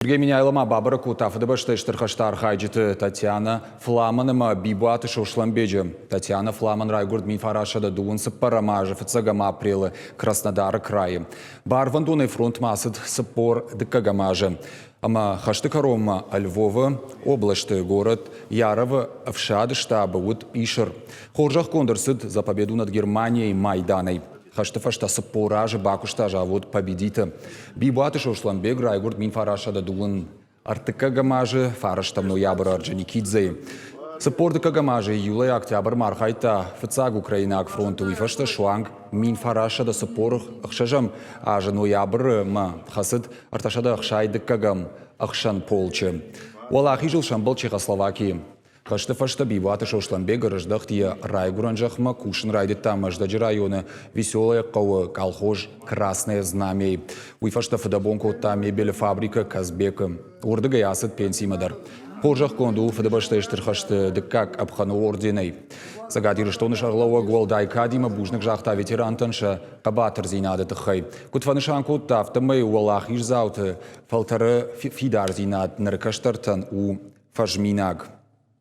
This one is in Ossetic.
Сергей Меняйло ма бабӕрӕг кодта Фыдыбӕстӕйы Стыр хӕсты архайджыты Татьяна Фламан ӕмӕ Бибуаты Сослӕнбеджы. Татьяна Фламан райгуырд 1924 азы фыццӕгӕм апрелы Краснодары крайы. Барвӕндонӕй фронтмӕ ацыд 42 азы. Ӕмӕ хӕсты кӕронмӕ Львовы областы горӕт Яровы ӕфсады штабы уыд пъисыр. Хорзӕхгонд ӕрцыд «За победу над Германией» майданӕй. Хӕсты фӕстӕ 40 азы бакуыста завод «Победит-ы». Бибуаты Сослӕнбег райгуырд 1902 ӕртыккӕгӕм азы фарӕстӕм ноябры Орджоникидзейы. 42 азы июлӕй октябрмӕ архайдта фыццаг украинаг фронты, уый фӕстӕ суанг 1946 азы ноябры мӕ хӕцыд 362 ӕхсӕн полчы. Уӕлахизыл сӕмбӕлд Чехословакийы. Хӕсты фӕстӕ Бибуаты Сослӕнбег ӕрыздӕхт йӕ райгуырӕн зӕхмӕ, кусын райдыдта Мӕздӕджы районы Веселое хъӕуы колхоз «Красное знамя-йы. Уый фӕстӕ фыдӕбон кодта мебелы фабрикӕ «Казбек-ы». Уырдыгӕй ацыд пенсимӕ дӕр. Хорзӕхгонд у Фыдыбӕстӕйы Стыр хӕсты дыккаг къӕпхӕны орденӕй. Цӕгат Ирыстоны сӕргълӕууӕг уӕлдай кадимӕ бузныг загъта ветерантӕн сӕ хъӕбатырдзинады тыххӕй. Куыд фӕнысан кодта, афтӕмӕй уӕлахиздзауты фӕлтӕры фидардзинад ныры кӕстӕртӕн у фӕзминаг.